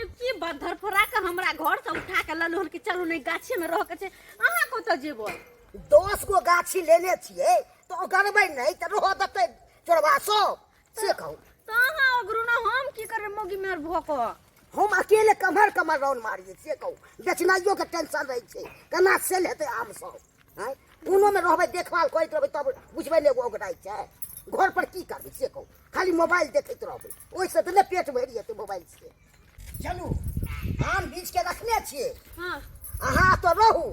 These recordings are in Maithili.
आयो की धरफड़ा के हमरा घर से उठा के ललू हन कि चलू नहीं गाछी में रह के छै अहाँ कतऽ जेबै 10 गो गाछी लेने छियै तऽ ओगरबै नहि तऽ रह देतै चोरबा सब, से कहू। तऽ अहाँ ओगरू ने, हम की करबै मौगी मेहर भऽ कऽ? हम अकेले कमहर कमहर रौन मारियै, से कहू। बेचनाइयो के टेंशन रहै छै, केना सेल हेतै आम सब। आँय, कोनोमे रहबै, देखभाल करैत रहबै तब बुझबै ने एगो ओगराइ छै। घर पर की करबै, से कहू? खाली मोबाइल देखैत रहबै, ओहिसँ तऽ नहि पेट भरि जेतै मोबाइल से। चलू, आम बीज के रखने छियै। अहाँ तऽ रहू,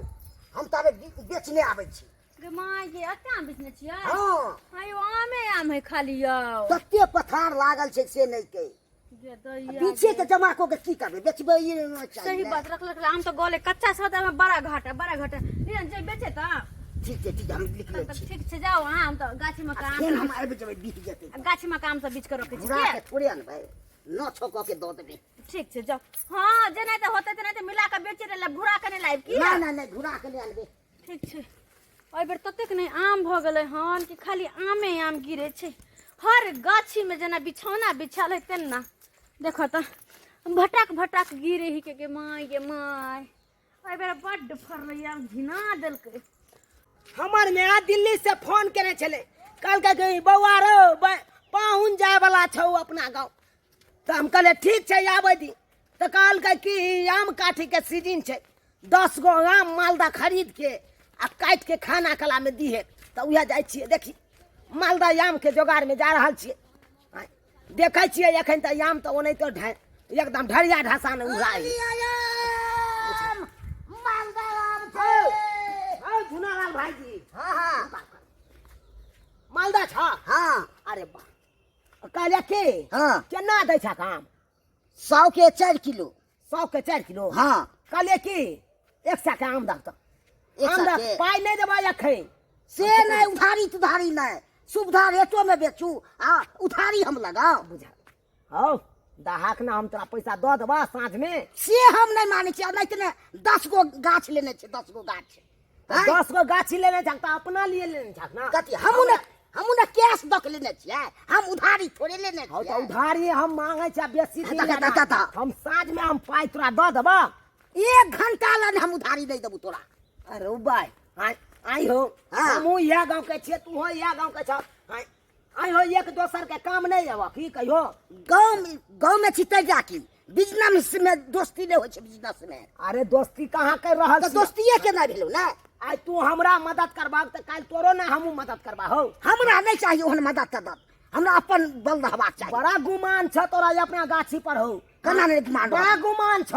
हम ताबे बेचने आबै छी। गे माय गे, एते आम बेचने छियै? हँ। आयो, आमे आम है खाली यौ। तते पथार लागल छै से नहि के गे दैया। पीछे के जमा कऽ के की करबै? बेचबै ई नहि चाही सही ने। बात, रख रख आम तऽ गले कच्चा छल तऽ बड़ा घाटा, बड़ा घाटा। लिअ जे बेचे तऽ। ठीक छै, ठीक छै, हम लिख लै तब छी। ठीक छै, जाउ अहाँ, हम तऽ गाछी मे आ काम फेर हम आबि जेबै, बीत जेतै। गाछी मे काम सब बीच के रखै छी। घुरा के थोड़े अनबै, नौ छओ कऽ के दऽ देबै। ठीक छै, जाउ। हँ, जेना तऽ होतै तेना तऽ मिला कऽ बेचे रहले, घुरा के नहि लाइब की? नहि नहि नहि, घुरा के नहि अनबै। ठीक छै। एहि बेर ततेक नहि आम भऽ गेलै हन कि खाली आमे आम गिरै छै हर गाछीमे, जेना बिछौना बिछायल है तेना। देखो तऽ, भटक भटक गिरे ही के। गे माय, गे माय, एहि बेर बड्ड फड़लै आम, घिना देलकै। हमर माय दिल्ली से फोन केने छलै, कहलकै कि बौआ रौ, पाहुन जाय वाला छौ अपना गाँव। तऽ हम कहलियै ठीक छै, आबै दी। तऽ कहलकै कि आम काठीके सीजन छै, 10 गो आम मालदा खरीद के आ काटि के खाना कलामे दिहे। तऽ उएह जाइ छियै, देखी मालदा आमके जोगाड़मे जा रहल छियै। आँय, देखै छियै एखन तऽ आम तऽ ओनाहितो ढ एकदम ढरिया ढासा ने उड़ाइ। मालदा आम छै। झुनालाल भाईजी। हाँ हाँ मालदा छ? हाँ। अरे वाह! कहलियै की, केना दै छक आम? 100 के 4 किलो। 100 के 4 किलो? हाँ। कहलियै की, 100 के आम दह तऽ। एक आम सए दह। के? पाइ नहि देबै एखन। से नहि, उधारी तुधारी नहि। सुविधा रेटो में बेचू आ उधारी हम लगाओ। बुझल हौ, दहाक ने, हम तोरा पैसा दऽ देबह साँझमे। से हम नहि मानै छियै, नहि तऽ 10 गो गाछ लेने छै, 10 गो गाछ। आँय? 10 गो गाछी लेने छक तऽ अपना लिए लेने छक ने? कथी, हमहूँ ने कैश दऽ के लेने छियै, हम उधारी थोड़े लेने हौ तऽ छियै। उधारी हम मांगै छियै बेसी दिन दा, दा, लए दा, दा। हम साँझमे हम पाइ तोरा दऽ देबह। एक घंटा लए हम उधारी नहि देबू तोरा। अरे भाय, आइ आइ हो। हमहूँ इएह गाँव के छियै, तूहो इएह गाँव के छह। आइ आइ हो, एक दोसर के काम नहि आबऽ की कहियो? गाँव गाँव में छी तै जाकी बिजनेस में दोस्ती नहि होइ छै बिजनेस में। अरे, दोस्ती कहाँ कर रहल तऽ छियै? दोस्तिये केना भेलौ ने? आइ तू हमरा मदद करबाक तऽ काल्हि तोरो ने हमहूँ मदद करबा हौ। हमरा नहि चाही ओहन मदद तदद, हमरा अपन बल रहबाक चाही। बड़ा गुमान छ तोरा अपना गाछी पर हौ। केना नहि गुमान बड़ा रहत? गुमान छ,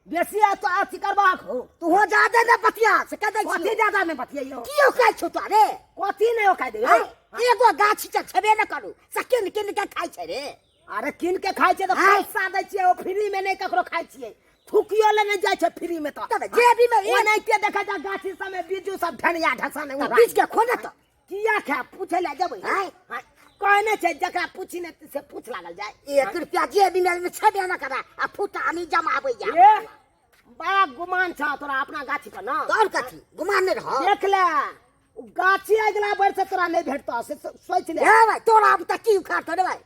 बेसी आ तो अथी करबाक हो। तूहो जादे ने बतिया से कह दै कथी छियौ। ज्यादा नहि बतियाइयो? की औकात छौ तोरा रे? कथी नहि ओकाय दे? आँय? एगो गाछ तऽ छेबे ने करू से किन किन के खाइ छै रे। अरे, कीन के खाइ छै तऽ आँय? पैसा दै छियै, ओ फ्री में नहि ककरो खाइ छियै, थुकियो ले नहि जाइ छै फ्री में तऽ। तब जेबी में एक ओनाहिते देखै छै गाछी सब में बीजू सब ढनिया ढसा नहि तऽ बीज के खो ने तऽ। किया खाय? पूछे लए जेबै? आँय? आँय, कहने छै जकरा पूछी ने से पूछ लागल जाय। 1 रुपया जेबी में छेबे ने करा आ फुटानी जमाबै जा। ए, बड़ा गुमान छ तोरा अपना गाछी पर ना? तोर कथी गुमान नहि रह? देख ले, उ गाछी अगिला बेर से तोरा नहि भेटतौ से सोच ले। हे भाई, तोरा अब तक की उखाड़तो रे भाई?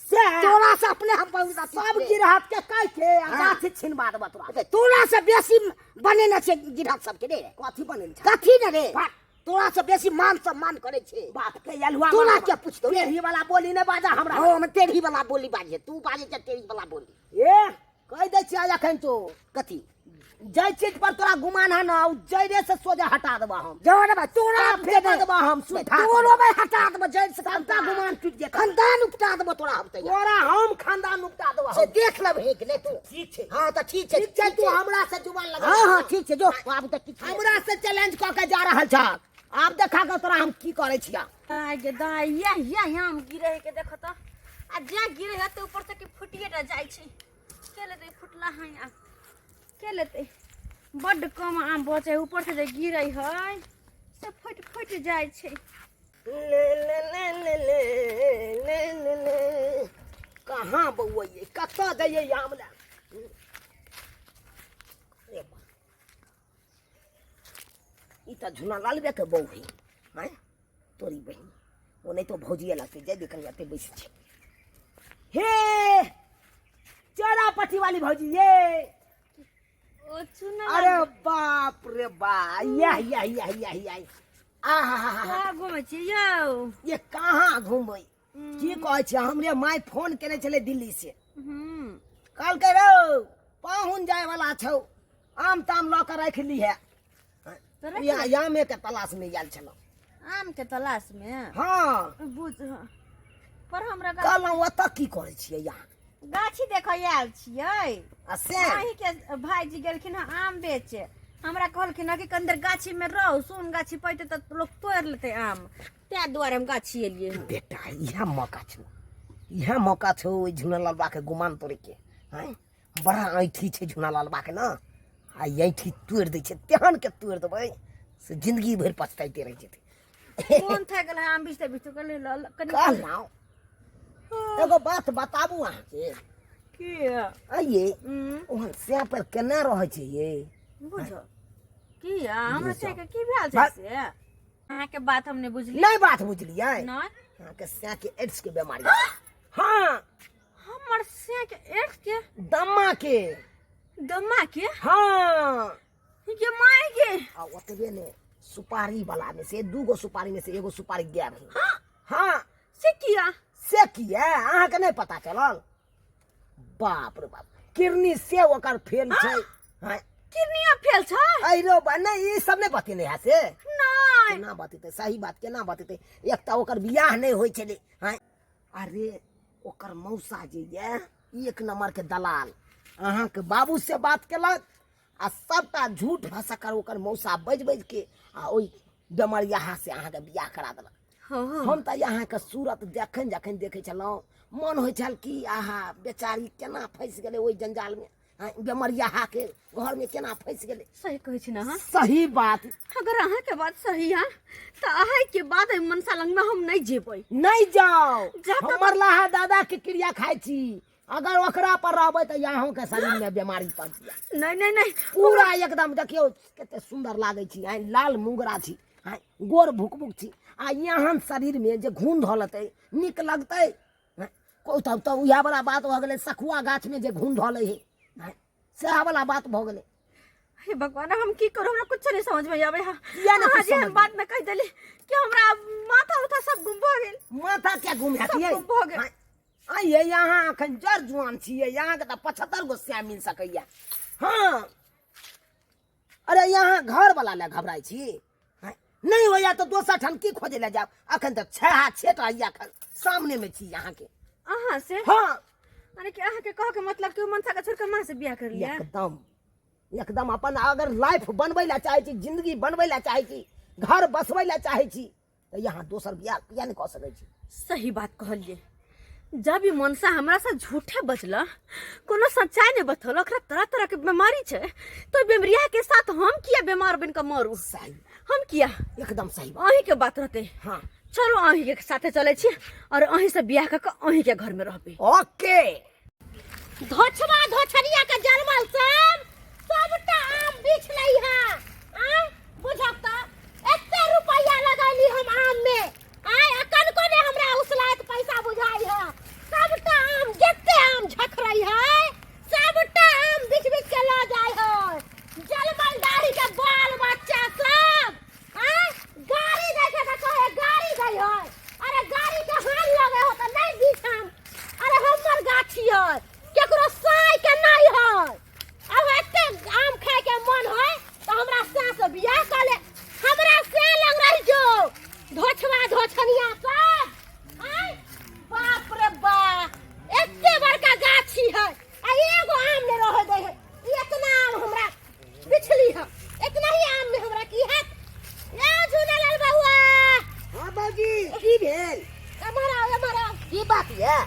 से तोरा से अपने हम बहुत अथी सब छियै। गिरहत के कह के आ गाछी छिनबा देबा तोरा। अरे, तोरा से बेसी बनेने छै गिरहत सबके रे। कथी बनेने छै? कथी ने रे? बाप। तोरा से बेसी मान सम्मान करै छै। बाप के अलुआ। तोरा क्या पूछतौ रे? टेढ़ी वाला बोली नहि बाजा हमरा। हँ, हम टेढ़ी वाला बोली बाजे? तू बाजे छै टेढ़ी वाला बोली। ए, कहि दै छियै एखन तू। कथी? जै चीज पर तोरा गुमान है ना, उ जड़े से सोझे हटा देबा हम। जो रे भाई, तोरा सब फेंक देबा हम, सुखा तोरो भाई हटा देबो जड़ से। सबटा गुमान टूटि जेतौ। खानदान उपटा देबो तोरा हम तैयार। तोरा हम खानदान उपटा देबा। से देख लेबही कि नहि तू। ठीक छै। हाँ, तऽ ठीक छै। ठीक छै, तू हमरा से जुबान लगा। हाँ हाँ ठीक छै, जो आब तऽ किछु नहि। हमरा से चैलेंज कऽ के जा रहल छ, आब देखा के तोरा हम की करै छिया। दाय गे दाय, यह यह आम गिरे है के। देखो तो, आ जे गिरे है तो ऊपर से के फुटिए टा जाइ छै। के लेतै फुटला है आम? के लेतै? बड्ड कम आम बचै है, ऊपर से जे गिरे है से फुटि फुटि जाइ छै। ले ले ले ले ले ले ले ले, कहाँ बौआइए, कतऽ जइए आम लए? अरे बा, ई तऽ झुना लालबे के बहू है। आँय तोरी बहिन, ओ नहि तो भौजिए लगतै। जेबे कनि एते बैस छै। हे चोरा पट्टी वाली भौजी ये। ओ चुना। अरे बाप रे बा, यह यह यह यह यह, आहा। कहाँ घुमै छी यौ? ये कहाँ घूमबै, की कहै छै, हमरे my phone केने छलै दिल्ली से। कहलकै रौ पाहुन जाय वाला छौ, आम ताम लऽ कऽ राखि लीहे। तऽ राखि। या आमे के तलाश में आयल छलहुँ। आम के तलाश में? हाँ। बुझ पर हमरा कहलहुँ ओतऽ की करै छियै यहाँ? गाछी देखऽ आयल छियै। आ से अहीं के भाईजी गेलखिन हँ आम बेचे, हमरा कहलखिन हँ कि कंदर गाछी में रहो, सोन गाछी पैते तऽ लोक तोड़ि लेतै आम, ताहि दुआरे हम गाछी एलियै हँ। बेटा, इएह मौका छौ, इएह मौका छौ ओहि झुना ललबा के गुमान तोड़े के। आँय, बड़ा ऐंठी छै झुना ललबा के ने, आ ऐंठी तोड़ि दै छै, तेहन के तोड़ि देबै से जिंदगी भरि पछताइते रहि जेतै। मोन थाकि गेल आम बिछते बिछते, कहलियै कनि। कहलहुँ एगो बात बताबू अहाँके। की? आइए ओहन सैं पर केना रहै छै ये? बुझो की हमरा से के की भेल छै से अहाँके बात हम नहि बुझली। नहि बात बुझलियै? नहि। अहाँके सैं के एड्स के बीमारी छै। हाँ। हमर सैं के एड्स के? दम्मा के। दम्मा के? हाँ। ये माय के। आ ओतबे ने, सुपारी वाला में से दूगो सुपारी में से एगो सुपारी गायब है। हाँ। से किया? से किया अहाँके नहि पता चलल? बाप रे बाप, किडनी से ओकर फेल छै। हाँ। किडनिया फेल छै? अरे बा, नहि ई सब नहि बतेने है से? नहि। केना बतेतै, सही बात केना बतेतै? एक तऽ ओकर बियाह नहि होइ छलै। हाँ, अरे ओकर मौसा जे ये एक नंबर के दलाल, अहाँके बाबू से बात केलक आ सबटा झूठ भसकर ओकर मौसा बाजि बाजि के आ ओहि बेमरियाहा से अहाँके बियाह करा देलक। हाँ। हम तऽ अहाँके सूरत जखन जखन देखै छलहुँ, मन होइ छल कि आहा बेचारी केना फँसि गेलै ओहि जंजालमे, आँय, बेमरियाहाके घरमे केना फँसि गेलै। सही कहै छी ने अहाँ? सही बात। अगर अहाँके बात सही है तऽ अहाँके बाद एहि मनसा लगमे हम नहि जेबै। नहि जाउ। जा तऽ- हमर लाहा दादा के क्रिया खाइ छी, अगर ओकरा पर रहबै तऽ अहूँके शरीरमे बीमारी पड़ि जायत। नहि नहि नहि। पूरा एकदम देखियौ कते सुन्दर लागै छी, आँय, लाल मुंगरा छी, आँय, गोर भुकभुक छी, आ एहन शरीरमे जे घून धऽ लेतै नीक लगतै? आँय, कहू तब तऽ उएह वला बात भऽ गेलै, सखुआ गाछमे जे घून धऽ लै है, आँय, सएह वला बात भऽ गेलै। हे भगवान, हम की करू? हमरा कुछ नहीं समझ में आवे है। किया ने अहाँ कुछ जेहन समझ में? बात न कहि देली कि हमरा माथा उथा सब गुम भऽ गेल। माथा क्या घूम सब गुम भऽ गेल। आइए, यहाँ अखन जर जुआन छियै, यहाँके तऽ 75 गो श्याम मिल सकैया। हाँ, अरे यहाँ घर वाला लए घबराइ छी? हाँ, नहि होइया तऽ दोसर ठाम की खोजै लए जायब? अखन तऽ छह छेटा यऽ, अखन सामने मे छी अहाँके। अहाँ से? हाँ। यानी कि अहाँके कह के मतलब कि मनसा के छोड़ के माँ से बियाह कर लिया? एकदम एकदम। अपन अगर लाइफ बनबै लए चाहै छी, जिंदगी बनबै लए चाहै छी, घर बसबै लए चाहै छी, तऽ यहाँ दोसर बियाह किया नहि कऽ सकै छी? सही बात कहलिए। जब ई मनसा हमरा से झूठे बजला, कोनो सच्चाई नहीं बतौल, ओकरा तरह तरह के बीमारी छै, तो बीमारिया के साथ हम किया बीमार बन के मरू? सही। हम किया? एकदम सही बात। अहीं के बात रहते। हाँ। चलो, अहीं के साथे चले छी और अहीं से बियाह कऽ के अहीं के घर में रहबे। ओके। धोछवा धोछरिया के जलमल सब सबटा आम बिछ लै है। आय बुझक त एते रुपैया लगैली हम आम में, आय अकन को ने हमरा उसलायत पैसा बुझाई है। सबटा आम, जते आम झखरै है, सबटा आम बिछ बिछ के ल जाय है जलमल दाढ़ी के बाल बच्चा सब। आय गाड़ी दै छै त कहे गाड़ी दै है। अरे गाड़ी के हान लगे हो त नहीं बिछ आम। अरे हमर गाछी है, केकरो साय के नहीं है। अब एते आम खाए के मन है तो हमरा सास से बियाह कर ले, हमरा से लग रही जो धोछवा धोछनिया सब। आय बाप रे बा, एते बड़का गाछी है आ एगो आम ने रह दे है। ई इतना आम हमरा बिछली है, इतना ही आम में हमरा की है? ए झूलालाल बउआ। हाँ बाबूजी, की भेल? एम्हर आओ, एम्हर आओ। की बात ये?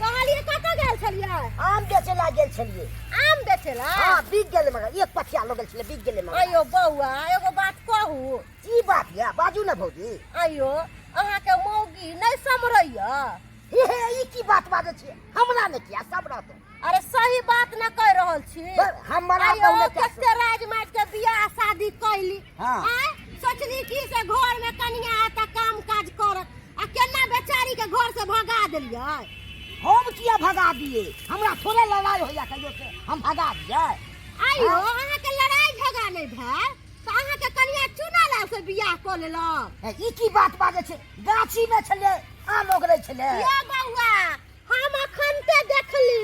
कहलिए कतऽ गेल छलियै? आम बेचे ला गेल छलियै। आम बेचे ला? हाँ, बिक गेलै, मगर एक पथिया लऽ गेल छलै, बिक गेलै मगर। अयो बौआ, एगो बात कहू? की बात ये, बाजू ने भौजी। अयो, अहाँके मौगी नहि समरैया? हे हे, ई की बात बाजै छियै? हमरा ने किया सब रहतै। अरे सही बात न कह रहल छी। हमरा अयो, बहुने किया कते राज माज के बियाह शादी कैली। हाँ। आय सोचली कि से घर में कनिया आता काम काज करत, आ केना बेचारी के घर से भगा देलियै। हम किया भगा दिए? हमरा थोड़े लड़ाई होइया कहियो से हम भगा दिए? आइयो, अहाँके लड़ाई झगड़ा नहि भेल तऽ अहाँके कनिया चुना लाल से बियाह कऽ लेलक। हे, ई की बात बाजै छै? गाछी में छलै, आम ओगरै छलै। यो बौआ, हम अखनते देखली,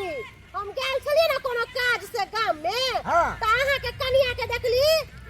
हम गेल छलियै ने कोनो काज से गाम में। हाँ। तऽ अहाँके कनिया के देखली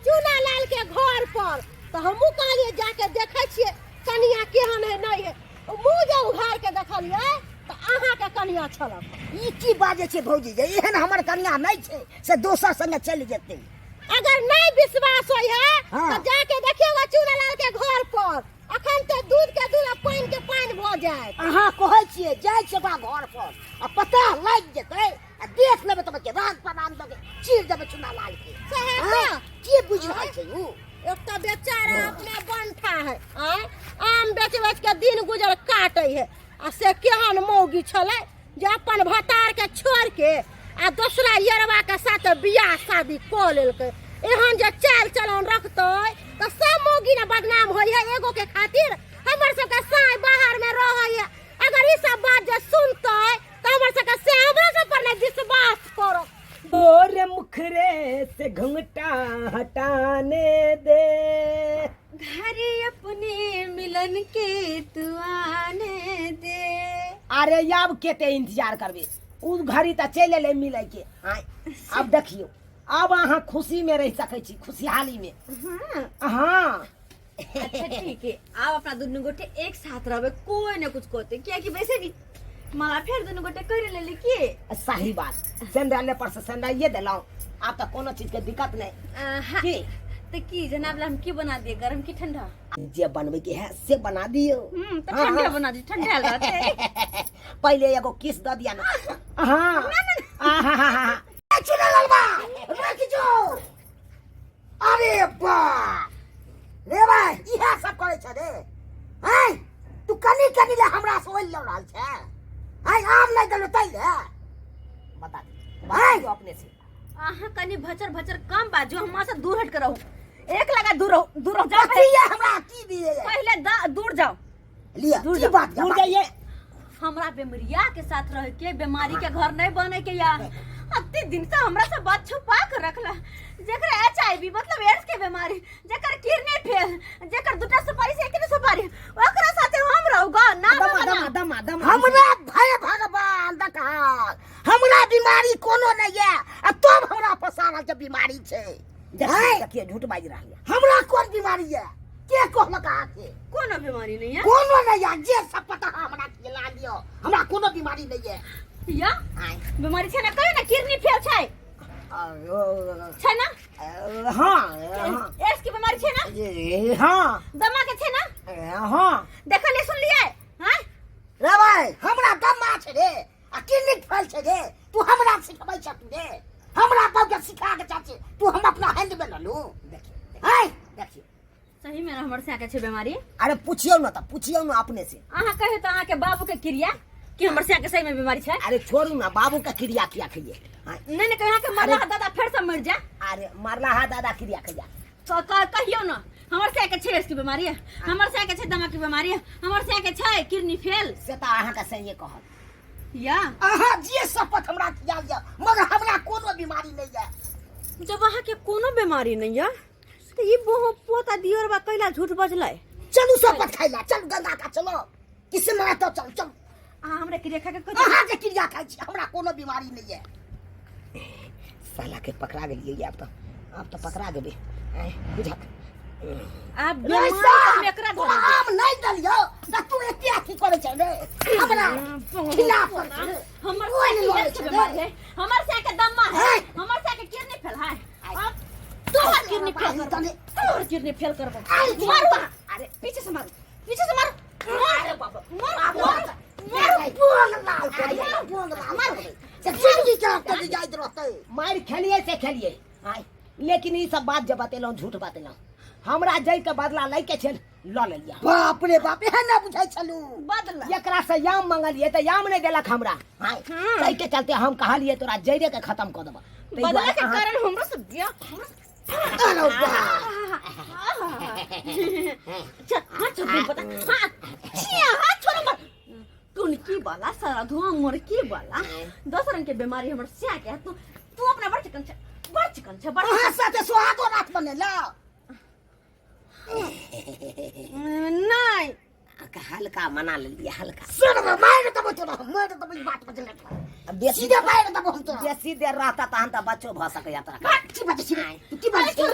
चूना लाल के घर पर, तऽ हमहूँ कहलियै जाके देखै छियै कनिया केहन है नहि है। मुँह जे उघार के देखलियै तऽ अहाँके कनिया छलक। ई की बाजै छै भौजी, जे एहन हमर कनिया नहि छै से दोसर संगे चलि जेतै। अगर नहीं विश्वास होय है हाँ। तऽ जाके देखियौ चूना लाल के घर पर, अखन तऽ दूध के दूध आ पानि के पानि भऽ जायत। अहाँ कहै छियै, जाइ छियै ओकरा घर पर आ पता लागि जेतै आ देख लेबै तब के राग प्रणाम दऽ के चीर देबै चुना लाल के। सएह हाँ, तऽ। की बुझि रहल छै उ? एक तऽ बेचारा अपने बनठा है, आँय, आम बेच बेच के दिन गुजर काटे है, आ से केहन मौगी छलै जे अपन भतार के छोड़ के आ दोसरा यरवा के साथ बियाह शादी कऽ लेलकै। एहन जे चाल चलन रखतै तऽ सब मौगी ने बदनाम होइ है एगो के खातिर। हमर सबके साय बाहर में रहै है, अगर ई सब बात जे सुनतै तऽ हमर सबके से हमरा सब पर नहि विश्वास करत। और मुखरे से घुंघटा हटाने दे, घर अपने मिलन के तू आने दे। अरे आब केते इंतजार करबे, उ घड़ी तऽ चलि एलै मिलै के। आँय, आब देखियौ, आब अहाँ खुशी में रहि सकै छी, खुशहाली में। हाँ। हाँ। अच्छा ठीक है, आब अपना दुनू गोटे एक साथ रहबे, कोई ने कुछ कहते, कियाकि वैसे भी माला फेर दुनू गोटे कर लेली की। सही बात, सेंडाले पर से सेंडाइए देलहुँ, आब तऽ कोनो चीज के दिक्कत नहीं। हाँ। की? तो की जनाब, हम की बना दिए, गरम की ठंडा? जे बनवे के है से बना दियो। तो हाँ, ठंडा हाँ। बना दी, ठंडा रहते। पहले एगो किस the दिया ना। हाँ। आहा। चुना ललबा रुक जो। अरे बा रे भाई, इहे सब करै छै रे। हैं, तू कनी कनी ले हमरा से ओल लऽ रहल छै। हैं, आम नहि देलौ तै ले बता दे भाई अपने से। अहाँ कनी भचर भचर कम बाजू, हमरा से दूर हट के रहू, एक लगा दूर रहू, दूर रहो, जाओ। कथी ये हमरा की दिए? पहले दूर जाओ। लिया, दूर की जाओ, बात? दूर जाइए। हमरा बेमरिया के साथ रह के बीमारी के घर नहीं बने के या अति दिन से हमरा से बात छुपा के रखला, जेकरा एचआईवी मतलब एड्स के बीमारी, जेकर किडनी फेल, जेकर दूटा सुपारी से एक सुपारी, ओकरा साथे हम रहूगा ना? दमा बाबा, दमा ना। दमा दमा। हमरा भय भगवान देखा, हमरा बीमारी कोनो नहीं है आ तब हमरा फंसा रहल छै बीमारी छै। देखिए, हैं? देखिए, झूठ बाजि रहल है। हमरा कोन बीमारी है? के कहलक अहाँके? कोनो बीमारी नहीं है। कोनो नहीं है, जे सब पता है हमरा खिला लियो, हमरा कोनो बीमारी नहीं है। या बीमारी छै ना, कहियो ना, किडनी फेल छै? छै ना? हाँ हाँ। एड्स के बीमारी छै ना? ये, हाँ। दमा के छै ना? हाँ। देखलिए सुनलिए? हाँ। रे भाई, हमरा दमा छै रे आ किडनी फेल छै रे, तू हमरा सिखबै छ तू रे? हमरा बाप के सिखा के चाचे तू, हम अपना हैंड में ललू। देखिए, हैं, देखिए, सही में हमर से के छै बीमारी। अरे पूछियौ ना, तऽ पूछियौ ना अपने से। अहाँ कहियो तऽ अहाँके बाबू के क्रिया कि हमर से के सही में बीमारी छै। अरे छोड़ू ना, बाबू के क्रिया किया खइये? हाँ, नहीं नहीं, कहियो अहाँके मरला दादा फेर से मर जा। अरे मरला हा दादा क्रिया खइया। कहियो ना, हमर से के छै एड्स के बीमारी है, हमर से के छै दमा के बीमारी है, हमर से के छै किडनी फेल। से तऽ अहाँके सहिए कहत। या अहाँ जे शपथ हमरा खियाल या, मगर हमरा कोनो बीमारी नहीं है। जब अहाँके कोनो बीमारी नहीं है तऽ ई बहु पोता दियोर बा कैला झूठ बजलै? चलू शपथ खाइ ला, चलू गंगा का, चलो किसे मरा तो चल चल। अहाँ हमरा क्रिया खा के कह अहाँ के क्रिया खाइ छी, हमरा कोनो बीमारी नहीं है। साला के पकड़ा गेलियै, आब तऽ पकड़ा गेलै। आँय, बुझक आब रे बीमारी साहब, तऽ हम एकरा तोरा धरे आम नहीं देलियौ तऽ तू एते अथी करै छै रे, हमरा खिलाफ करै छै रे। हमर कोई से नहीं के लड़ै छै बीमारी रे। है, हमर से के दम्मा है, हैं? हमर से के किडनी फेल है। अब तोहर किडनी फेल करबो, तोहर किडनी फेल करबो। आई जी। मारू, अरे पीछे से मारू, पीछे से मारू। अरे बाबा, मारू मारू मारू। बोल लाल करियै, बोल लाल करियै। से जिंदगी के रस्ते जाइत रहतै। मारि खेलियै से खेलियै, आँय, लेकिन ई सब बात जे बतेलहुँ झूठ बतेलहुँ, हमरा जै के बदला लै के छल लऽ लेलियै। बाप रे बाप, एहन नहि बुझै छलू। बदला एकरा से याम मंगलियै तऽ याम नहि देलक हमरा, आँय, ताहि के चलते हम कहलियै तोरा जड़े के खत्म कऽ देबऽ। ताहि बदला दुआरे के कारण हमरो सब दिया। अरे बाप, चल हाथ छोड़ दे, पता हाथ छिया, हाथ छोड़ो मत। टुनकी वाला सारा धुआं मुर्की वाला दोसर रंग के बीमारी हमर स्या के तू तू अपना बड़ चिकन छै बड़ चिकन छै बड़ अहाँ साथे सोहागो रात बनेला नहीं हल्का मना लेलियै हल्का सुन मारि देबो तोरा मारि देबो ई बात बजले अब बेसी सीधे मारि देबो हम तोरा बेसी देर रहता तहन तऽ बच्चो भऽ सकैया तोरा की बात छी तू की बात छी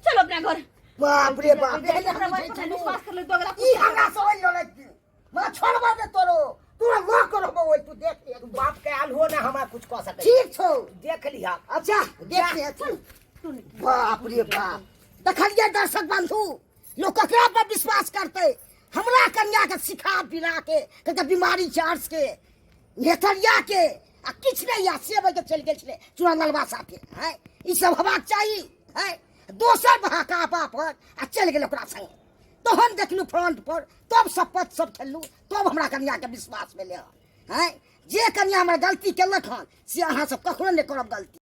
चलो अपना घर बाप रे बाप हमरा बात पर विश्वास कर ले दोगला ई हमरा से ओइ लड़ै मगर छोड़बा दे तोरो तोरा लऽ के रहबो ओइ तू देख ले बाप के आयल हो ना हमरा कुछ कह सकै ठीक छौ देख लिहा अच्छा देख ले चल बाप रे बाप देखलियै दर्शक बंधु लोग ककरा पर विश्वास करते हमरा कन्या के सिखा पिला के ककरा बीमारी छै अर्श के नेतरिया के आ किछु नहि या सेबै के चलि गेल छलै चूड़ा ललबा साथे हैं ई सब हेबाक चाही हैं दोसर बहाकापा पर आ चलि गेल ओकरा संगे तहन देखलहुँ फ्रंट पर तब शपथ सब खेललहुँ तब हमरा कन्याके विश्वास भेलै हन हैं जे कन्या हमर गलती केलक हन से अहाँ सब कखनो नहि करब गलती।